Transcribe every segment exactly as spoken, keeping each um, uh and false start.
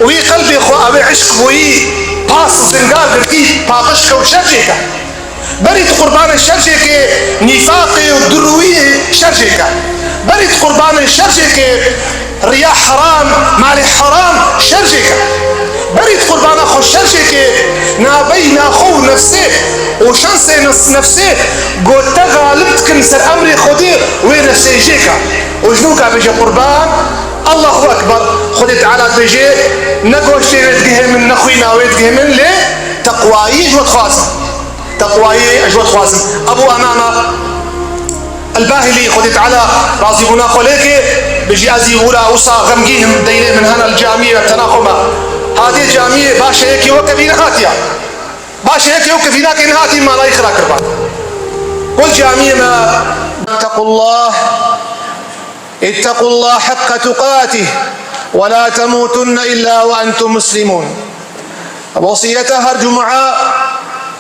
Wî qelbê xwe ew ê eşq bûyî, pas zingar girtî, paqij kew şer jê ke. Berî tu qurbanê şer jê ke, nîfaqê û dirûyê şer jê ke. Berî tu qurbanê şer jê ke, riya heram, malê heram şer jê ke. Berî tu qurbana xwe şer jê ke, nabeyna xwe û nefsê û şensê nefs-, nefsê ku te xalib dikin ser emrê Xwedê, wê nefsê jê ke. Û ji nû ka bêje qurban, Allahu Ekber. Xwedê Teala dibêje, ne goştê wê digihê min, ne xwîna wê digihê min, lê teqwayî ji we dixwazim. Teqwayî ji we dixwazim. Ebu Emame El-Bahilî, Xwedê Teala razîbûna xwe lê ke, bijî, ez î wira wisa xemgîn im, deynê min hene li camiyê me, tena xwe me. Hatiye camiyê, baş e, yekî weke vî nehatiye. Baş e, yekî weke vî nake, nehatî manayî xira kiriba. Wek camiyê me. اتقوا الله، اتقوا الله حق تقاته ولا تموتن إلا وأنتم مسلمون. Wesiyeta her cuma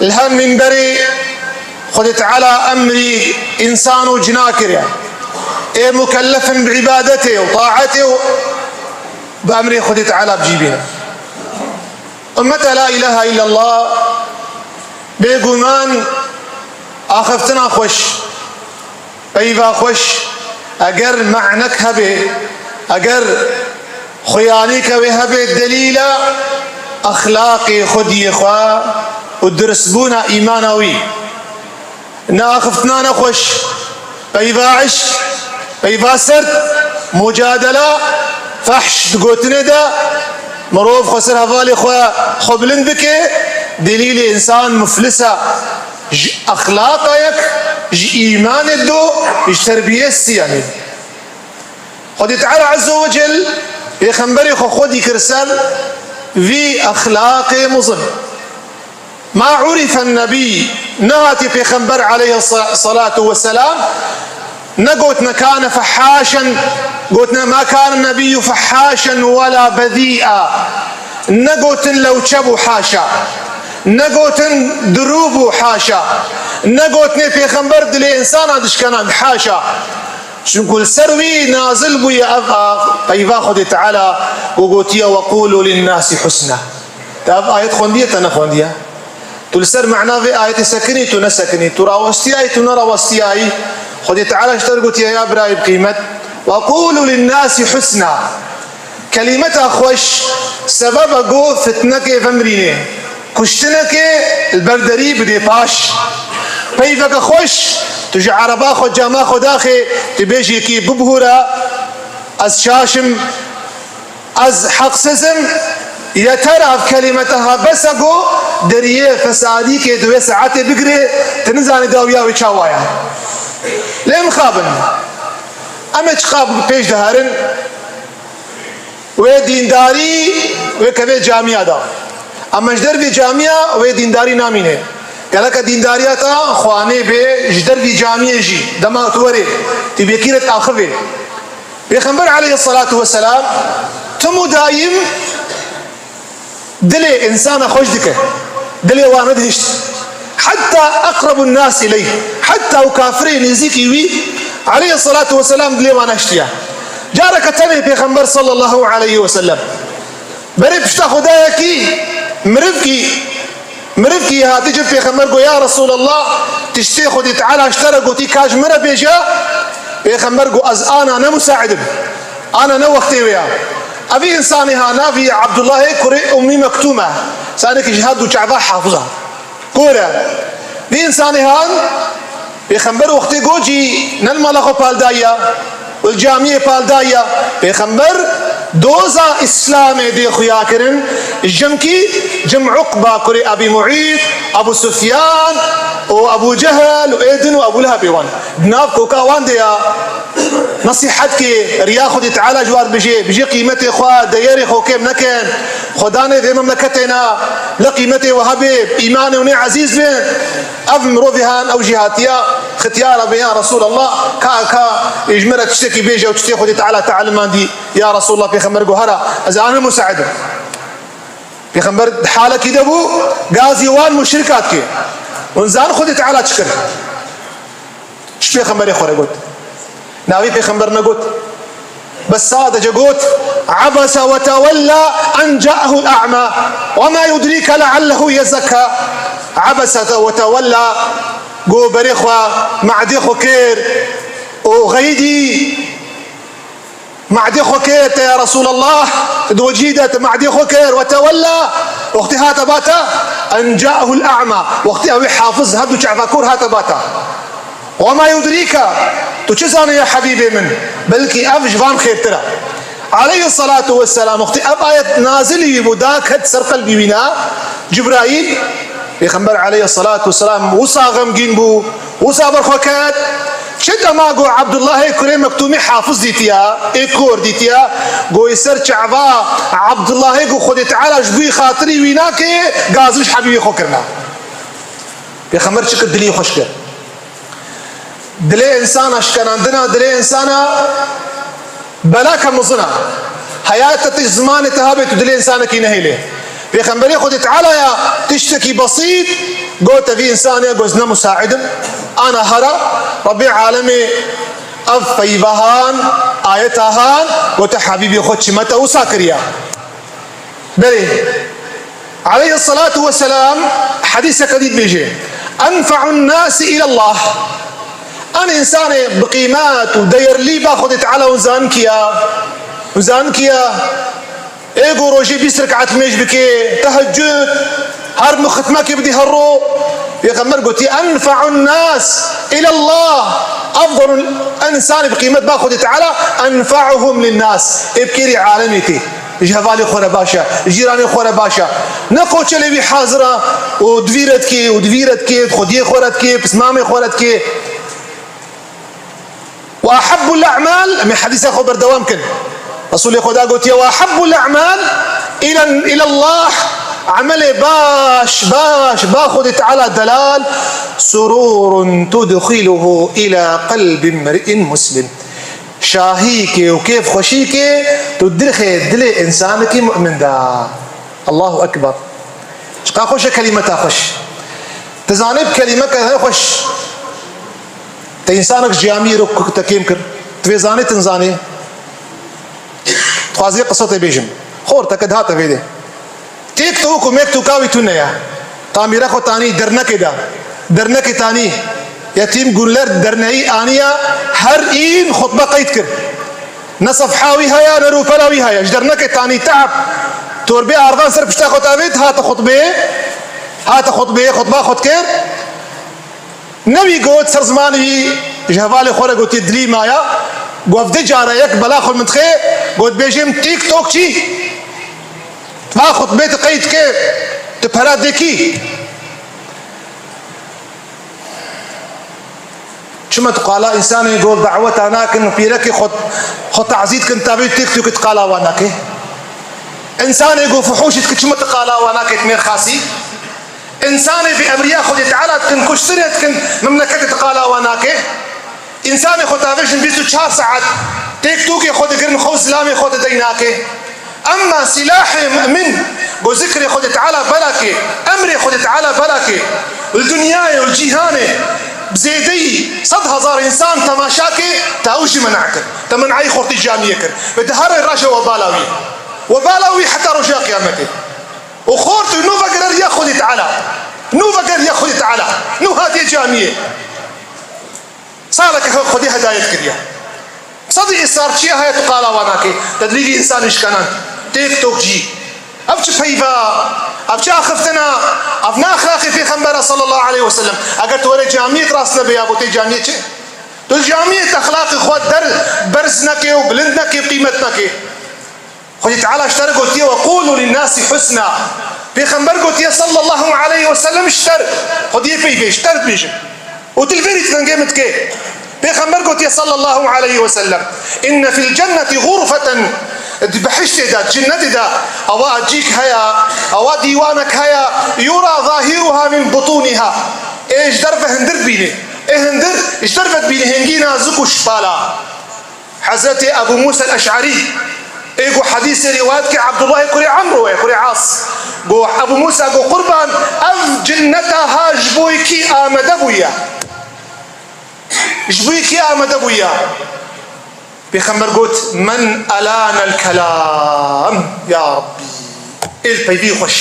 li her minberê Xwedê Teala emrî însan û cina kiriye. Ê mukellef in bi îbadetê û taetê û bi emrê Xwedê Teala bi cî bînin. Ummeta la ilahe illallah, bêguman axiftina xweş, peyva xweş, eger me'nek hebe, eger xuyanîke wê hebe, delîla exlaqê xwediyê xwe û diristbûna îmana wî. Ne axiftina nexweş, peyva eşq, peyva sert, mucadela, fehş di gotinê de, mirov xwe ser hevalê xwe xwe bilind bike, delîlê însan muflis e. Ji exlaqa yek, ji îmanê do, ji terbiyê sî, yanî. Xwedê Teala Azze ve Cel pêxemberê xwe xwedî kir ser vî exlaqê mezin. Ma urife nebî, nehatiye pêxember aleyhi salatu ve selam, negotine kane fehhaşen, gotine ma kane nebiyyû fehhaşen wela bezî'a. Negotin lewçe bû, haşa. Negotin dirû bû, haşa. Negotine pêxember dilê însana dişkena, haşa. Çunku li ser wî nazil bûye ev a, peyva Xwedê Teala ku gotiye, "Weqûlû linnâsî husna." Te ev ayet xwendiye, te nexwendiye? Tu li ser mena vê ayetê sekinî, tu nesekinî, tu rawestiyayî, tu nerawestiyayî. Xwedê Teala ji te re gotiye, ya birayê bi qîmet, "Weqûlû linnâsî husna." Kelîmeta xweş sebeb e ku fitnekê vemirîne. Kuştinekê li ber derî bidê paş. Peyveke xweş, tu ji ereba xwe, cama xwe daxê, tu bêjî yekî bibihûre, ez şaş im, ez heqsiz im, yeter ev kelîmeta ha bes e ku deriyê fesadîkê di wê saetê bigirê, tu nizanî dawiya wê çawa ye. Lê mixabin, em ê çiqas pêş diherin. Wê dîndarî wê keve camiya da. Ama ji dervî camiya wê dîndarî namîne. Gereke dîndariya te xwanê bê ji dervî camiyê jî. Dema tu werê, tu bêkî re diaxivê. Pêxember aleyhissalatu vesselam tim û daîm dilê însana xweş dike. Dilê wan nedihişt. Heta eqrebun nas ileyh. Heta û kafirê nêzîkî wî, aleyhissalatu vesselam, dilê wan neştiye. Careke tenê Pêxember sallallahu aleyhi ve sellem berê pişta xwe dayekî mirivkî, mirivkî hatî cil Pêxember got, "Ya Resulallah, tiştê Xwedê Teala ji te re gotî ka ji min re bêje." Pêxember got, "Ez ana ne musaid im. Ana ne wextê wê ya." Evî însanê ha navî Abdullahê kurê Ummî Mektûm e. Sanekî ji her du çava hafiz e. Kor e. Vî însanê han, Pêxember wextê got jî ne li mala xwe pal daye, li camiyê pal daye. Pêxember doza Îslamê dê xuya kirin, jimkî jim Uqba kurê Ebî Muît, Ebû Sufyan û Ebû Cehel û ê din û Ebû Lehebê wan. Di nav koka wan de ya. Nesîhet ke, riya Xwedê Teala ji wan bijê, bijê qîmetê xwe, deyerê xwe kêm nekin. Xwedanê vê memleketê ne, ne qîmetê we hebe, îmanê wan ê ezîz bin. Ev mirovê han, ew jî hatiya, xitiyara be, ya Resulallah, ka, ka, ji min re tiştekî bêje û tiştê Xwedê Teala te ilimandî. Ya Resulallah, Pêxember got, hera, ez ana musaid im. Pêxember di halekî de bû, gazî wan muşrika dike. Hûn zan Xwedê Teala çi kir? Ji Pêxemberê xwe re got. Navê Pêxember negot. Bes sadece got, "Abese ve tewella en ca'ehul a'ma ve ma yudrike leallehu yezekka." Abese ve tewella, got berê xwe, madê xwe kir û xeyidî. Madê xwe kir, te ya Resulallah, di wecî de te madê xwe kir, ve tewella. Wextê hate bata, en ca'ehul a'ma. Wextê ew ê hafiz, her du çava kor hate bata. Ve ma yudrîke, tu çi zanî ya Habîbê min? Belkî ev ji van xêrtir e. Aleyhissalatu vesselam, wextê ev ayet nazilî bû, daket ser qelbî wî ne, Cibraîl, Pêxember aleyhissalatu vesselam wisa xemgîn bû, wisa ber xwe ket. Çi dema ku Abdullahê kurê Mektûmî hafiz dîtiya, ê kor dîtiya, ku ê ser çava Abdullahê ku Xwedê Teala ji bo xatirî wî nake, gazin ji Habîbê xwe kirine. Pêxember çi kir? Dilî xweş kir. Dilê însana şikenandina, dilê însana belake mezin e. Heyata tişt zimanê te habe tu dilê însanekî nehêlê. Pêxemberê Xwedê Teala ya tiştekî besît gote vî însanê, got, "Ez ne musaid im, ana here." Rebbê alemê ev peyva han, ayeta han, gote, "Habîbê xwe çima te wisa kiriye?" Belê. Aleyhissalatu vesselam hedîseke dî dibêje, "Enfe'un nasi ilallah." An însanê bi qîmet û değerlî ba Xwedê Teala hûn zan kiya? Hûn zan kiya? Ê ku rojê bîst rekat nimêj bike, tehecud, her min xitmekê bidî her ro. Pêxember gotiye, "Enfe'un nas ilallah." Afdalul însanê bi qîmet ba Xwedê Teala, enfe'uhum linnas. Ê bi kêrî alemê tê. Ji hevalê xwe re baş e, ji cîranê xwe re baş e. Ne qoçelê wî hazir e û di vî re dikê û di vî re dikê, di xwediyê xwe re dikê, pismamê xwe re dikê. "Ve ahabbul a'mal", em ê hedîsa xwe berdewam kin. Resulê Xweda gotiye, "Ve ahabbul a'mal ila, ilallah", emelê baş, baş, ba Xwedê Teala delal, "sururun tudxiluhu ila qelbi mri'in muslim." Şahîkê û kêfxweşîkê tu dirxê dilê însanekî mu'min de. Allahu Ekber. Çiqa xweş e kelîmeta xweş. Tu zanî bi kelîmeke ne xweş. Te însanek ji camiyê re ku te kêm kir. Tu vê zanî, tu nizanî. Dixwazî qisa te bêjim. Xorteke dihate vê de. TikTok û mektuka wî tune ye. Kamîra xwe tanî dernekê de. Dernekê tanî. Yetîm Guller derneyî aniye, her în xutbe qeyd kir. Ne sefha wî heye, ne rûpela wî heye. Ji dernekê tanî te'b. Torbê arvan ser pişta xwe tavêt, hate xutbê. Hate xutbê, xutba xwe dikir. Ne wî got, ser zimanê wî ji hevalê xwe re gotiye, dilî maya. Got, "Ev di cara yek bela xwe min dixê." Got, "Bêjim TikTokçî." Va xutbê tu qey dike, tu pera dikî. Çima tu qala însanê ku daweta nakin, pîrekê xwe, xwe tazî dikin, tavê TikTok tu qala wan nake? Însanê ku fuhûşî dike, çima tu qala wan nake, tu mêrxasî? Însanê bi emriya Xwedê Teala dikin, kuştinê dikin, memleketê tu qala wan nake? Însanê xwe tavêjin bîst û çar saet TikTokê xwe digirin, xwe zilamê xwe didey nake. Emma silahê mu'min, ku zikrê Xwedê Teala belakê, emrê Xwedê Teala belakê, li dinyayê û cîhanê bi zêdeyî sed hezar însan temaşa ke, te ew jî mena kir. Te menayî xortî camiyê kir. Ve dihere raje webala wî. Webala wî heta roja qiyametê. Û xort û nû vegere riya Xwedê Teala. Nû vegere riya Xwedê Teala. Nû hatiye camiyê. Saleke Xwedê hedayet kiriye. Sedî îsrarçiya heye tu qala wan nake. Te dilî vî însanî şikanand. TikTokcî. Ev çi peyva? Ev çi axiftina? Ev ne exlaqê Pêxembera sallallahu aleyhi ve sellem. Eger tu were camiyê rast nebe ya, bo tê camiyê çi? Tu camiyê te exlaqê xwe der berz neke û bilind neke, qîmet neke. Xwedê Teala ji te re gotiye, "Ve qûlû linnâsî husnâ." Pêxember gotiye sallallahu aleyhi ve sellem ji te re, Xwediyê peyvê ji te re dibêjin. Û tu li vêrî dengê min dike. Pêxember gotiye sallallahu aleyhi ve sellem, "Inne fil cenneti ğurfeten." Di behiştê de, di cinnetê de, ewa cîk heye, ewa dîwanek heye, "yura zahîruha min butûnîha." Ê ji derve hindir dibîne. Ê hindir ji derve dibîne hingî nazik û şipala. Hezretê Ebu Musa el-Eş'arî, ê ku hedîsê rîwayet ke Abdullahê kurê Amro ye, kurê As. Go Ebu Musa go, "Qurban, ev cinneta ha ji bo kî amede bûye? Ji bo kî amede bûye?" Pêxember got, "Men elânel kelâm." Ya Rabbî, êl peyvî xweş.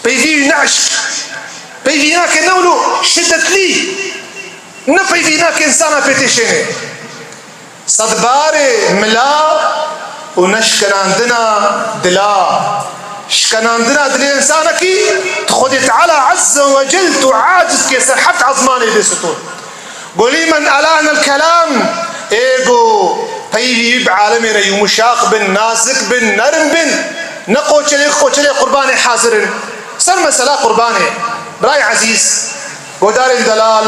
Peyvî ne eşq. Peyvî nake ne wilo şiddetlî. Ne peyvî nake insana pê têşênê. Sedbarê mila û neşkenandina dila. Şkenandina dilê insanekî, tu Xwedê Teala Azze ve Cel tu aciz ke ser heft ezmanê bê stûn. Go lî men elânel kelâm, ê go peyvî bi alemê re yumuşak bin, nazik bin, nerm bin. Ne qoçelê, qoçelê qurbanê hazir in. Ser mesela qurbanê, birayê ezîz, godarên delal,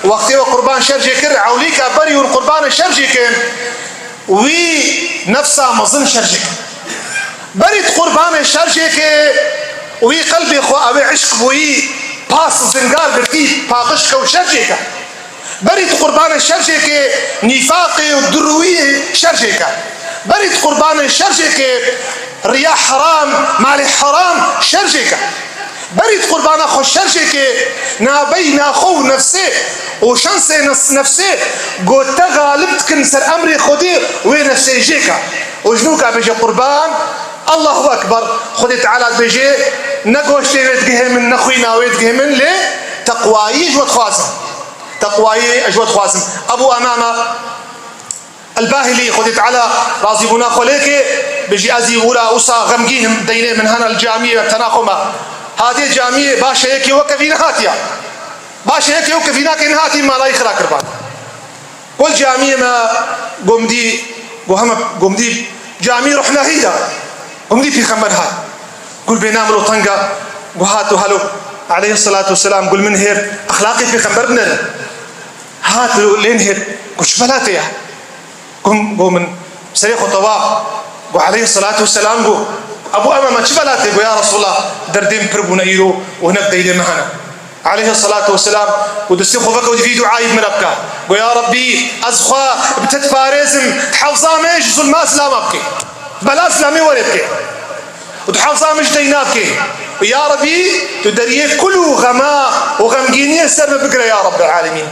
wextê we qurban şerjê kir, ewlîka berî hûn qurbanê şerjê kin, wî nefsa mezin şerjê kin. Berî tu qurbanê şerjê ke, wî qelbê xwe ew ê eşq bûyî, pas zingar girtî, paqij kew şerjê ke. Berî tu qurbanê şerjê ke, nîfaqê û dirûyî şerjê ke. Berî tu qurbanê şerjê ke, riya heram, malê heram şerjê ke. Berî tu qurbana xwe şerjê ke, nabeyna xwe û nefsê û şensê nefs-, nefsê go te xalib dikin ser emrê Xwedê, wê nefsê jê ke. Û ji nûka bêje qurban, Allahu Ekber, Xwedê Teala dibêje, ne goştê wê digihê min, ne xwîna wê digihê min, lê teqwayî ji we dixwazim. Teqwayî ji we dixwazim. Ebû Emame El-Bahilî, Xwedê Teala razîbûna xwe lê ke, bêjî, ez î wira wisa xemgîn im, deynê min hene li camiyê me, tena xwe me. Hatiye camiyê, baş e yekê weke vî nehatiya. Baş e yekê weke vî nake nehatî malayî xira kirban. Gol camiyê me, gomdî, go heme gomdî camî ruhnahî da. Gomdî pêxember hat. Gul bêna min o tenga, go hat û halo, aleyhisselatu vesselam, gul min hêr, exlaqê pêxember binêrin. Hat û lên hêr, go çi belatê ya? Go, go min serê xwe tewa, go aleyhisselatu vesselam, go, Ebu Emame, çi belatê? Go ya Resulallah, derdê min pir bûne îro û hinek deynê min hene. Aleyhisselatu vesselam, û destê xwe veke û divî duayî bi min re bike. Go ya Rabbî, ez xwe bi te diparêzim, di hefza me ji zulma zilama bike. Bela zilamê werê bike. Û di hefza me ji deyna bike. Û ya Rabbî, tu deriyê kul û xema û xemgîniyê ser me bigire ya Rabbel alemîn.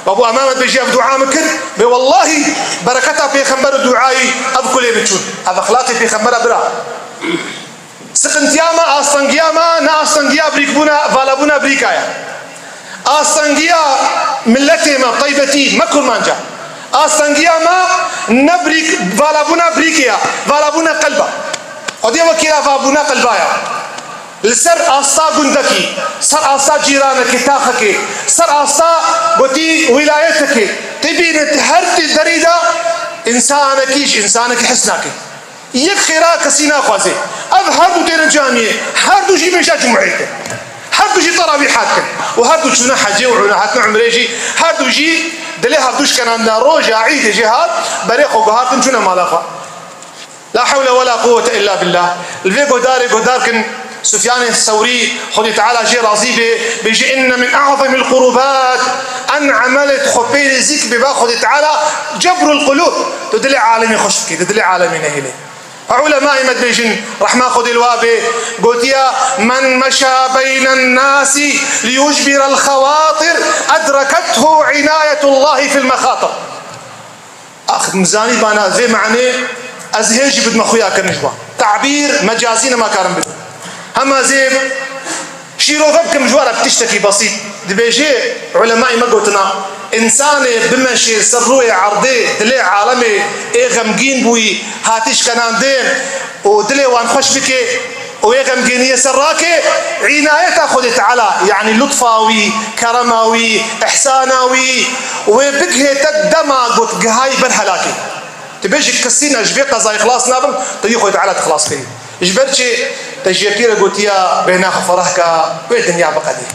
Û Ebu Emame dibêjî, ev dua min kir, bê wellahî bereketa pêxember û duayî ev kulê min çûn. Ev exlaqê pêxembera bira. Siqintiya me, astengiya me, ne astengiya birîkbûna, valabûna birîka ye. Astengiya miletê me, taybetî, me kurmanca. Astengiya me ne birîk, valabûna birîkê ye, valabûna qelba. Xwedê wekîla valabûna qelba ye. Li ser asta gundekî, ser asta cîranekê, taxekê, ser asta gotî wîlayetekê, tê bîne tu her tê derî de însanekî ji însanekî hez nake. Yek xêra kesî naxwaze. Ev her du têne camiyê, her du jî mêja cumûeyê dikin. Her du jî terawîha dikin. Û her du çûne hecê û çûne hatine umrê jî, her du jî dilê her du şkenandina roja îdê jê hat, berê xwe guhartin çûne mala xwe. La hewle we la quwwete illa billah. Li vê guhdarê guhdar kin, Sufyanê Sewrî, Xwedê Teala jê razî bê, bêjî, inne min a'zemil qurubat, en emelê xwe pê nêzîk bê ba Xwedê Teala, cebrul qulub. Tu dilê alemê xweş bikî, tu dilê alemê nehêlê. Ulemayê me dibêjin, rehma Xwedê li wa bê, gotiya, men meşa beynen nasi li yujbirel xewatir, edrekethu inayetullahi fil mexatir. Ax, min zanî bana vê manê, ez hê jî bidime xuya kirin ji wan. Tabîr mecazî nema karim bidim. Hema ez ê şîrove bikim ji we re bi tiştekî besît. Dibêje ulemayê me gotina, însanê bimeşê ser rûyê erdê, dilê alemê ê xemgîn bûyî, hatî şkenandin û dilê wan xweş bike, û wê xemgêniyê ser rake, înayeta Xwedê Teala, yanî lutfa wî, kerema wî, ihsana wî, wê bigihê te dema got gihayî ber helakê. Tu bêjî kesî ne, ji vê qezayê xilas nabim, tu yê Xwedê Teala te xilas kirî. Ji ber çi te jê pîre gotiya bêhna xwe ferah ka, wê dinya biqedî.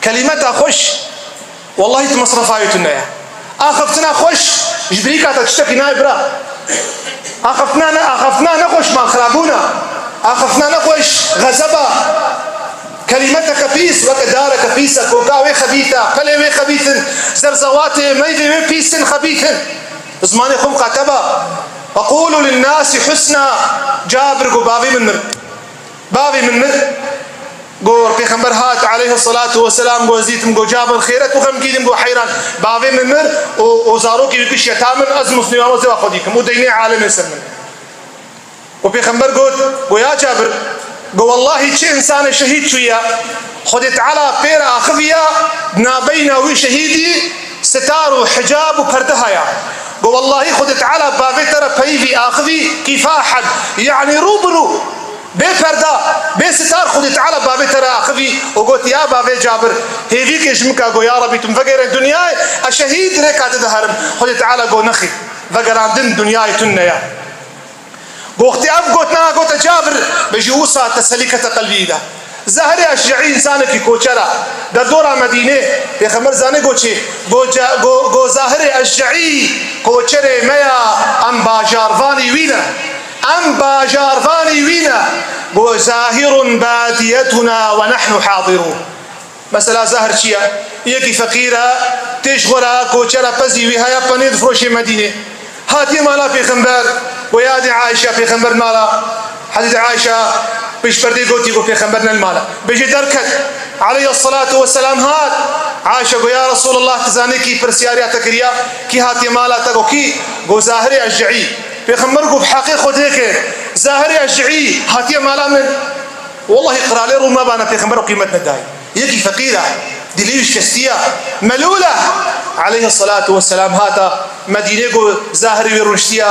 Kelîmeta xweş, wellahî tu mesrefa wê tune ye. Axiftina xweş, ji birîka te tiştekî nayê bira. Axiftina ne, axiftina ne xweş, malxirabûn e. Axiftina ne xweş, xezeb e. Kelîmeteke pîs, weke dareke pîs e, koka wê xebît e, pelê wê xebît in, zerzewatê, meyvê wê pîs in, xebît in. Zimanê xwe miqate be. Ve qûlû linnâsî husna. Cabir got, bavê min mir. Bavê min mir. Go Pêxember hat aleyhisselatu vesselam, go ez dîtim, go Cabir xêret û xemgîn im, go heyran, bavê min mir û, û zarokê wî kişiye, ta min ez muslim am, ez ê wa xwe dîkim û deynê alemê ser min. Û Pêxember got, go ya Cabir, go wellahî çi însanê şehîd çûye, Xwedê Teala pê re axiviya, nabeyna wî şehîdî sitar û hicab û perde haya. Go wellahî Xwedê Teala bavê te re peyivî axivî kîfahen, yanî rû bi rû. Bê perda, bê sitar Xwedê Teala bavê te re axivî û got, ya bavê Cabir, hêvîkê ji min ke, go ya Rebî tu min vegere dinyayê, ez şehîd rêka te de herim. Xwedê Teala go nexîr, vegerandin dinyayê tune ye. Go wextê ev gotina gote Cabir, bêjî wisa teselî kete qelbî de. Zehirê Eşce'î însanekî koçer e. Derdora Medînê, Pêxember zanê go çi? Go ce-, go, go Zahirê Eşce'î koçerê me ya, em bajarvanî wî ne. Em bajarvanî wî ne. Go zahirun badiyetuna ve nahnu hadirun. Mesela zehir çi ye? Yekî feqîr e, tê ji xwe re koçer e, pezî wî heye, penê difroşê Medînê. Hatiye mala Pêxember, go yadê Ayşe, Pêxember mala. Hezretî Ayşe pêş perdê gotî, go Pêxember ne li mala. Bêjê derket. Aleyhisselatu vesselam hat. Ayşe go ya Resulallah, tu zanî kî pirsyariya te kiriya, kî hatiye mala te, go kî? Go Zahirê Eşce'î. Pêxember go bi heqê Xwedê ke, Zahirê Eşce'î hatiye mala min. Wellahî qiralê Rûm mebane, Pêxember o qîmet nedayî. Yekî feqîr e, dilê wî şikestiye, melûl e. Aleyhisselatu vesselam hata Medînê, go zahirê wî rûniştiye,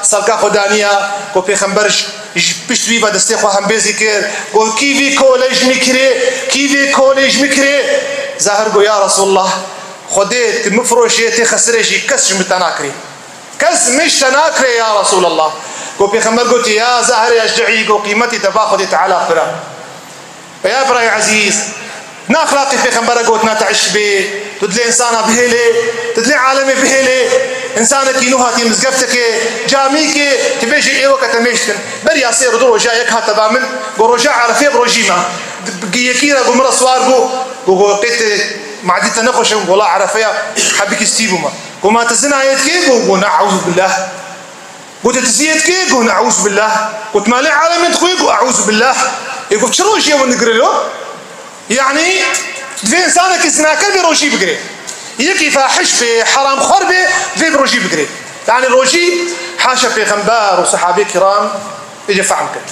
salka xwe daniye, go Pêxember ji, ji pişt wî ve destê xwe hembêzî kir, go kî vî kolê ji min kirê, kî vî kolê ji min kirê? Zahir go ya Resulallah, Xwedê tu min firoşê, tê xesirê jî kes ji min te nakirê. Kes min ji te nakirê ya Resulallah. Go Pêxember gotî, ya Zahirê Eşce'î, go qîmetî te ba Xwedê Teala pir e. Ve ya birayê ezîz, ne exlaqê Pêxembere gotina te eşq bê, tu dilê însana bihêlê, tu dilê alemê bihêlê, însanekî nû hatiye mizgeftekê, camîkê, tu bêjî ê weke te mêj dikin. Beriya sê û du roja yek hate ba min, go roja Erefê bi rojî me. Yekî re go min re siwar bû, go, go qê te madî te nexweş e, go wela Erefeya hebikî stî bûme. Go ma tu zinayê dikê? Go, go ne, eûzubîllah. Go tu diziyê dikê? Go ne, eûzubîllah. Go tu malê alemê dixwê? Go eûzubîllah. Ê go çi rojî ye hûn digirin lo? Yanî divê însanekî zinaker bê rojî bigirê. Yekî fahiş bê, heramxwar bê, divê bi rojî bigirê. Yanî rojî, haşa Pêxember û sehabê kiram êce fehm kir.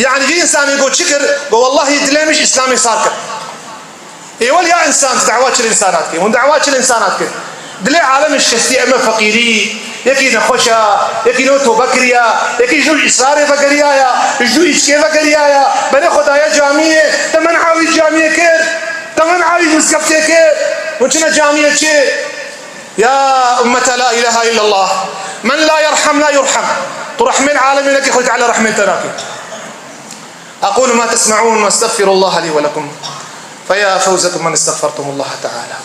Yanî vî însanê go çi kir? Go wellahî dilê min ji Îslamê sar kir. Ê wele ya însan, tu dawa çi li însana dikî? Hûn dawa çi li însana dikin? Dilê alemê şikestiye, em e feqîrî, yekî nexweş e, yekî nû tobe kiriye, yekî ji nû ji îsrarê vegeriyaya, ji nû îçkê vegeriyaya, berê xwe daye camiyê, te men'a wî camiyê kir, te men'a wî mizgeftê kir, hûn çine camiyê çi? Ya ummeta la ilahe illallah, men la yerham la yurham. Tu rehmên alemê nekî, Xwedê Teala rehmên te nake. أقول ما تسمعون وأستغفر الله لي ولكم، فيا فوزكم من استغفرتم الله تعالى.